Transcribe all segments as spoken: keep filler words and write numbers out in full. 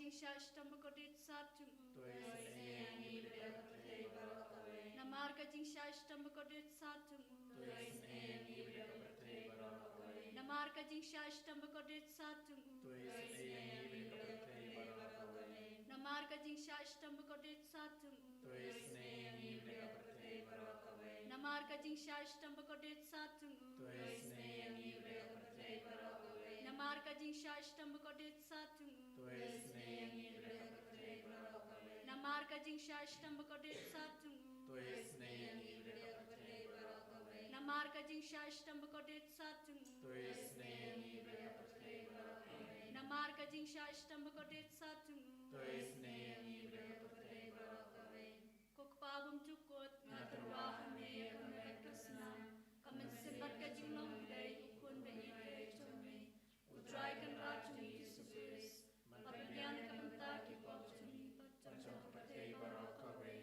jingshah shitom bakordit sat jong u. To isynei ïa ngi bad ïa ka pyrthei baroh kawei. Namar ka jingshah shitom bakordit sat jong u. To isynei ïa ngi bad ïa ka pyrthei baroh kawei. Namar ka jingshah shitom bakordit sat jong u. To isynei ïa ngi bad ïa ka pyrthei baroh kawei. Namar ka jingshah shitom bakordit sat jong u. To isynei ïa ngi bad ïa ka pyrthei baroh kawei. Namar ka jingshah shitom bakordit sat jong u. To isynei ïa ngi bad ïa ka pyrthei baroh kawei. Namar ka jingshah shitom bakordit sat jong u. To isynei ïa ngi bad ïa ka pyrthei baroh kawei. Namar ka jingshah shitom bakordit sat jong u. To isynei ïa ngi bad ïa ka pyrthei baroh kawei. Namar ka jingshah shitom bakordit sat jong u. To isynei ïa ngi bad ïa ka pyrthei baroh kawei. Namar ka jingshah shitom bakordit sat jong u. To isynei ïa ngi bad ïa ka pyrthei baroh kawei. Ko Kpa bymjukut, nga tyrwa ha me ïa ka met ka snam, ka mynsiem bad ka jinglong blei u Khun ba ïeit jong me, U Trai Kynrad jong ngi Jisu Khrist, ba pynbiang ïa ka bynta ki pop jong ngi bad jong ka pyrthei baroh kawei.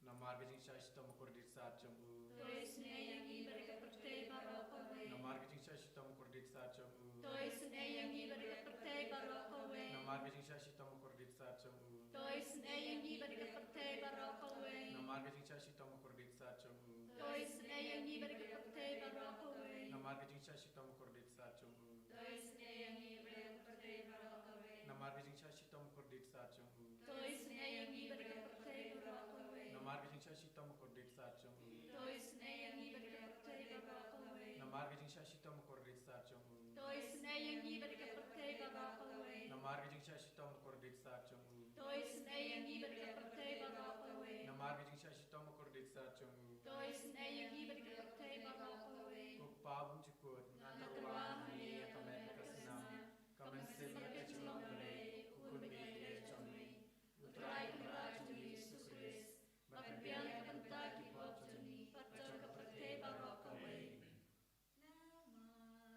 Namar ka jingshah shitom bakordit sat jong u. To isynei ïa ngi bad ïa ka pyrthei baroh kawei. Namar ka jingshah shitom bakordit sat jong u. To isynei ïa ngi bad ïa ka pyrthei baroh kawei. Namar ka jingshah shitom bakordit sat jong u. To isynei ïa ngi bad ïa ka pyrthei baroh kawei. Namar ka jingshah shitom bakordit sat jong u. To isynei ïa ngi bad ïa ka pyrthei baroh kawei. Namar ka jingshah shitom bakordit sat jong u. To isynei ïa ngi bad ïa ka pyrthei baroh kawei. Namar ka jingshah shitom bakordit sat jong u. To isynei ïa ngi bad ïa ka pyrthei baroh kawei. Namar ka jingshah shitom bakordit sat jong u. To isynei ïa ngi bad ïa ka pyrthei baroh kawei. Namar ka jingshah shitom bakordit sat jong u. To isynei ïa ngi bad ïa ka pyrthei baroh kawei. Namar ka jingshah shitom bakordit sat jong u. To isynei ïa ngi bad ïa ka pyrthei baroh kawei. Namar ka jingshah shitom bakordit sat jong u. To isynei ïa ngi bad ïa ka pyrthei baroh kawei. Ko Kpa bymjukut, nga tyrwa ha me ïa ka met ka snam, ka mynsiem bad ka jinglong blei u Khun ba ïeit jong me, U Trai Kynrad jong ngi Jisu Khrist, ba pynbiang ïa ka bynta ki pop jong ngi bad jong ka pyrthei baroh kawei. Namar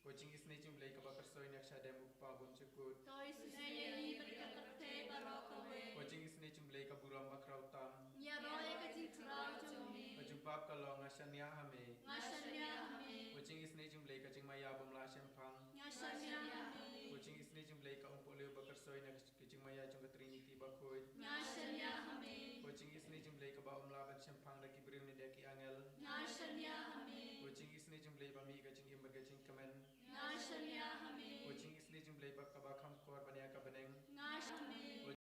Ko jingisynei jong U Blei kaba kyrsoi na ka shadem U Kpa bymjukut. To isynei ïa ngi bad ïa ka kynthei baroh kawei. Ko jingisynei jong U Blei ka burom bakhraw tam. Ïaroh ïa ka jingkhraw jong me. Ka jingbap ka long, nga shaniah ha me. Nga shaniah ha me. Ko jingisynei jong U Blei ka jingmaïa bymlah shemphang. Nga shaniah ha me. Ko jingisynei jong U Blei ka umpohliew ba kyrsoi na ka jingmaïa jong ka Trinity bakhuid. Nga shaniah ha me. Ko jingisynei jong U Blei kaba ym lah ban shemphang da ki briew ne da ki angel. Nga shaniah ha me. Ko jingisynei jong U Blei ba mih ka jingim bad ka jingkmen. Nga shaniah ha me. Ko jingisynei jong U Blei ba kaba kham kor ban ïa ka bneng. Nga shaniah ha me.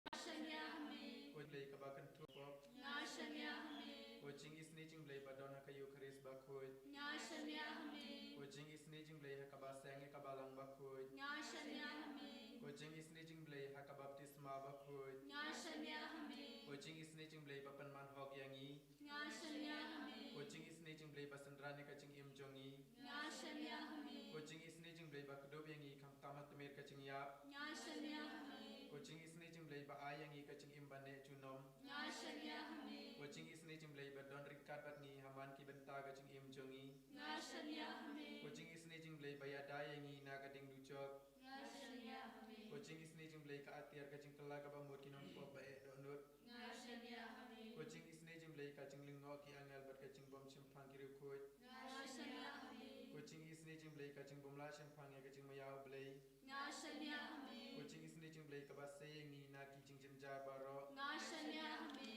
Nga shaniah ha me. Ko Blei kaba kynthup pop. Nga shaniah ha me. Ko jingisynei jong U Blei ba don ha ka Eukharist bakhuid. Nga shaniah ha me. Ko jingisynei jong U Blei ha kaba seng ïa ka Balang bakhuid. Nga shaniah ha me. Ko jingisynei jong U Blei ha ka baptisma bakhuid. Nga shaniah ha me. Ko jingisynei jong U Blei ba pynman hok ïa ngi. Nga shaniah ha me. Ko jingisynei jong U Blei ba synran ïa ka jingim jong ngi. Nga shaniah ha me. Ko jingisynei jong U Blei ba kdup ïa ngi khamtam ha tmier ka jingïap. Nga shaniah ha me. Ko jingisynei jong U Blei ba ai ïa ngi ka jingim ba neh junom. Nga shaniah ha me. Ko jingisynei jong U Blei ba don ryngkat bad ngi ha man ki bynta ka jingim jong ngi. Nga shaniah ha me. Ko jingisynei jong U Blei ba ïada ïa ngi na ka ding dujok. Nga shaniah ha me. Ko jingisynei jong U Blei ka atiar ka jingkylla kaba mut ki nongpop ba eh dohnud. Nga shaniah ha me. Ko jingisynei jong U Blei ka jinglyngngoh ki angel bad ka jingbym shemphang ki riewkhuid. Nga shaniah ha me. Ko jingisynei jong U Blei ka jingbymlah shemphang ïa ka jingmaïa U Blei. Nga shaniah ha me. Ko jingisynei jong U Blei kaba sei ïa ngi na ki jingjynjar baroh. Nga shaniah ha me.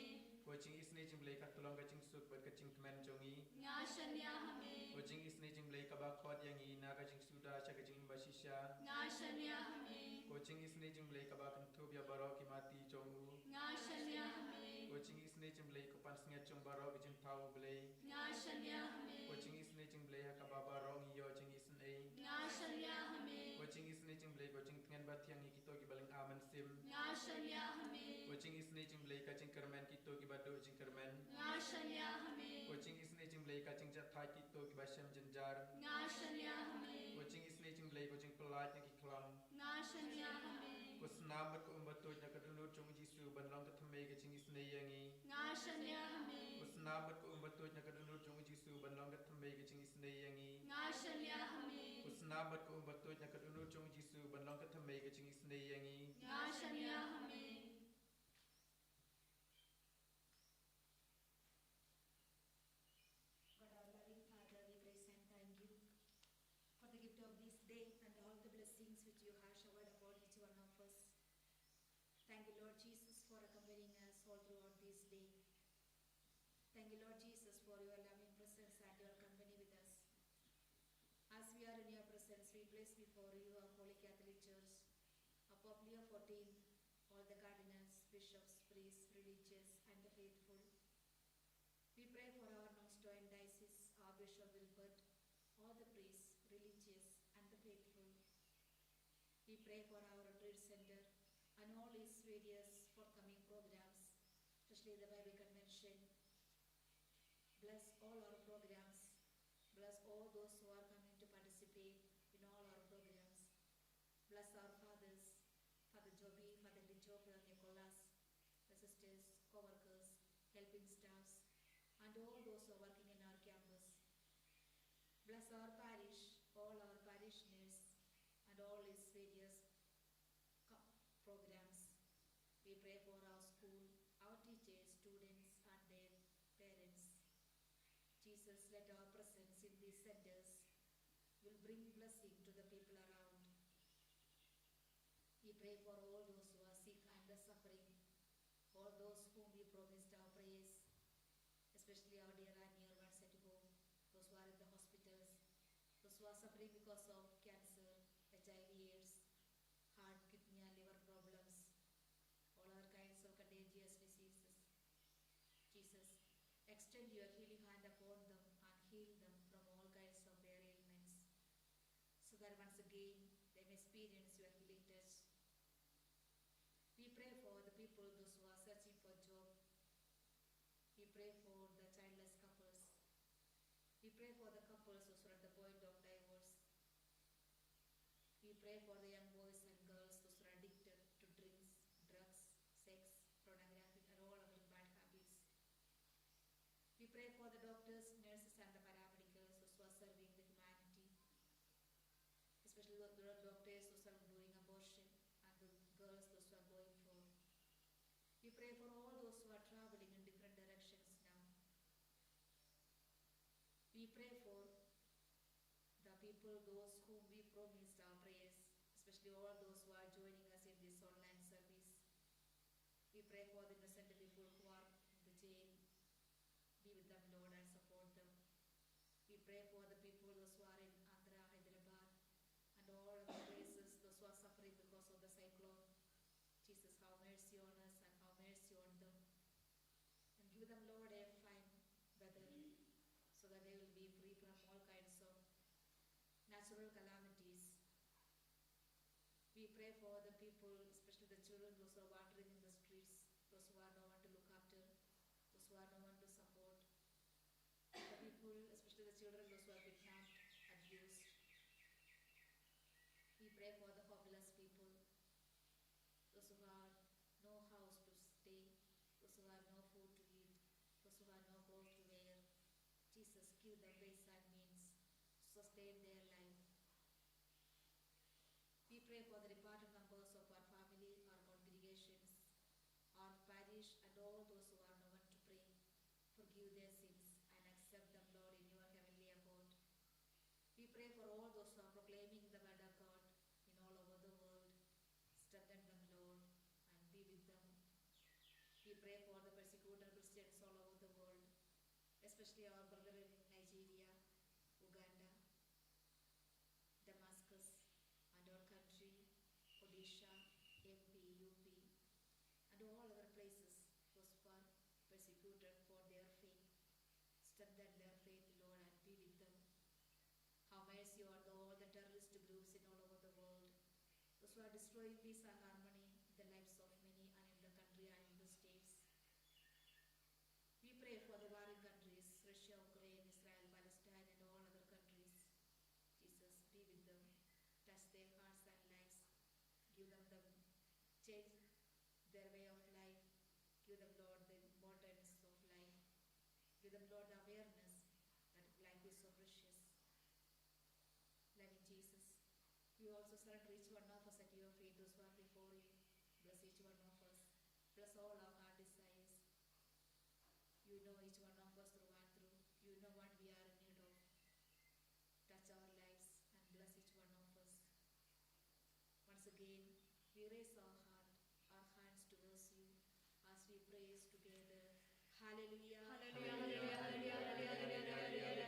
Ko jingisynei jong U Blei ka tyllong ka jingsuk bad ka jingkmen jong ngi. Nga shaniah ha me. Ko jingisynei jong U Blei kaba khot ïa ngi na ka jingsuda sha ka jingim bashisha. Nga shaniah ha me. Ko jingisynei jong U Blei kaba kynthup ïa baroh ki mati jong u. Nga shaniah ha me. Ko jingisynei jong U Blei ko pansngiat jong baroh ki jingthaw U Blei. Nga shaniah ha me. Ko jingisynei jong U Blei ha kaba baroh ngi ïoh jingisynei. Nga shaniah ha me. Ko jingisynei jong U Blei ko jingtngen bathiang ïa kito kiba lynga mynsiem. Nga shaniah ha me. Ko jingisynei jong U Blei ka jingkyrmen kito kiba duh jingkyrmen. Nga shaniah ha me. Ko jingisynei jong U Blei ka jingjahthait kito kiba shem jynjar. Nga shaniah ha me. Ko jingisynei jong U Blei ko jingpyllait na ki khlam. Nga shaniah ha me. Ko snam bad ko um batuid na ka dohnud jong U Jisu ban long ka thymmei ka jingisynei ïa ngi. Nga shaniah ha me. Ko snam bad ko um batuid na ka dohnud jong U Jisu ban long ka thymmei ka jingisynei ïa ngi. Nga shaniah ha me. Ko snam bad ko um batuid na ka dohnud jong U Jisu ban long ka thymmei ka jingisynei ïa ngi. Nga shaniah ha me. God, our loving Father, we praise and thank you for the gift of this day and all the blessings which you have showered upon each one of us. Thank you, Lord Jesus, for accompanying us all throughout this day. Thank you, Lord Jesus, for your loving presence and your company with us. As we are in your presence, we place before you our Holy Catholic Church, our Pope Leo fourteen, all the cardinals, bishops, priests, religious, and the faithful. We pray for our Nongstoiñ Diocese, our Bishop Wilbert, all the priests, religious, and the faithful. We pray for our retreat center and all its various forthcoming programs, especially the Bible convention. Bless all our programs. Bless all those who are coming to participate in all our programs. Bless our fathers, Father Joby, Father Lijo, Father Nicholas, the sisters, co-workers, helping staffs, and all those who are working in our campus. Bless our parish, all our parishioners, and all its various co-, programs. We pray for our school, our teachers, students, and their parents. Jesus, let our presence in these centers will bring blessing to the people around. We pray for all those who are sick and the suffering, all those whom we promised our prayers, especially our dear and near ones at home, those who are in the hospitals, those who are suffering because of cancer, H I V, AIDS, heart, kidney, and liver problems, all other kinds of contagious diseases. Jesus, extend your healing hand upon them and heal them from all kinds of their ailments, so that once again they may experience your healing touch. We pray for the people, those who are searching for job. We pray for the childless couples. We pray for the couples who are at the point of divorce. We pray for the young boys and girls who are addicted to drinks, drugs, sex, pornography, and all other bad habits. We pray for the doctors, nurses, and the paramedical Pray for all those who are traveling in different directions now. We pray for the people, those whom we promised our prayers, especially all those who are joining us in this online service. We pray for the innocent people who are in the jail. Be with them, Lord, and support them. We pray for the people, those who are in Andhra, Hyderabad, and all other places, those who are suffering because of the cyclone. Jesus, have mercy on us and have mercy on them. And give them, Lord, a fine weather so that they will be free from all kinds of natural calamities. We pray for the people, especially the children, those who are wandering in the streets, those who have no one to look after, those who have no one to support. The people, especially the children, those who are kidnapped, abused. We pray for the homeless people, those who have no house to stay, those who have no food to eat, those who have no clothes to wear. Jesus, give them ways and means to sustain their life. We pray for the departed members of our family, our congregations, our parish, and all those who are no one to pray. Forgive their sins and accept them, Lord, in your heavenly abode. We pray for all those who are proclaiming the word of God in all over the world. Strengthen them, Lord, and be with them. We pray for the persecuted Christians all over the world, especially our brethren in Nigeria, Uganda, Damascus, and our country, Odisha, M P, U P, and all other places, those who are persecuted for their faith. Strengthen their faith, Lord, and be with them. Have mercy on the, all the terrorist groups in all over the world, those who are destroying peace and harmony in the lives of many and in the country and in the states. We pray for the warring countries, Russia, Ukraine, Israel, Palestine, and all other countries. Jesus, be with them. Touch their hearts and lives. Give them the change their way of life. Give them, Lord, the importance of life. Give them, Lord, the awareness that life is so precious. Loving Jesus, we also surrender each one of us at your feet, those who are before you. Bless each one of us. Bless all our heart desires. You know each one of us through and through. You know what we are in need of. Touch our lives and bless each one of us. Once again, we raise our heart, our hands towards you as we praise together. Hallelujah. Hallelujah, hallelujah, hallelujah, hallelujah.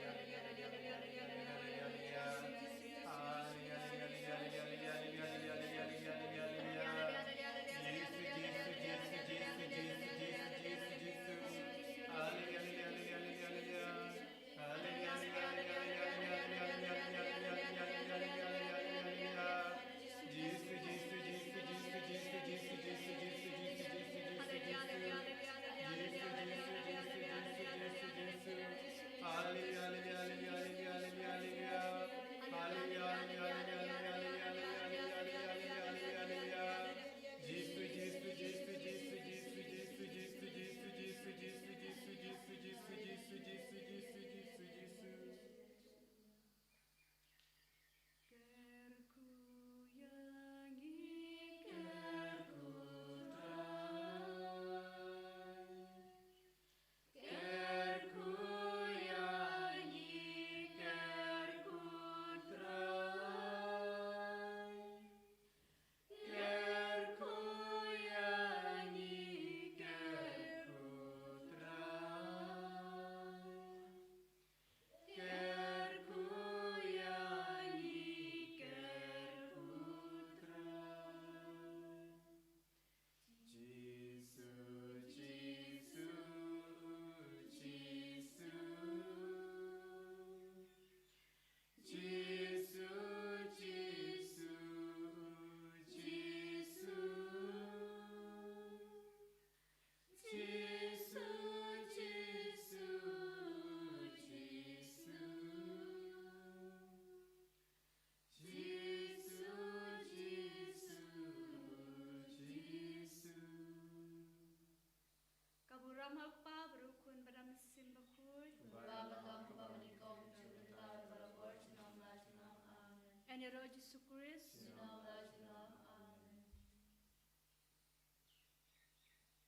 Ka burom ha u Kpa bad u Khun bad u Mynsiem Bakhuid. Kumba ka long, kumba mynnyngkong, junom, mynta bad ha ka por junom la junom. Amen. Ïa u Jisu Khrist.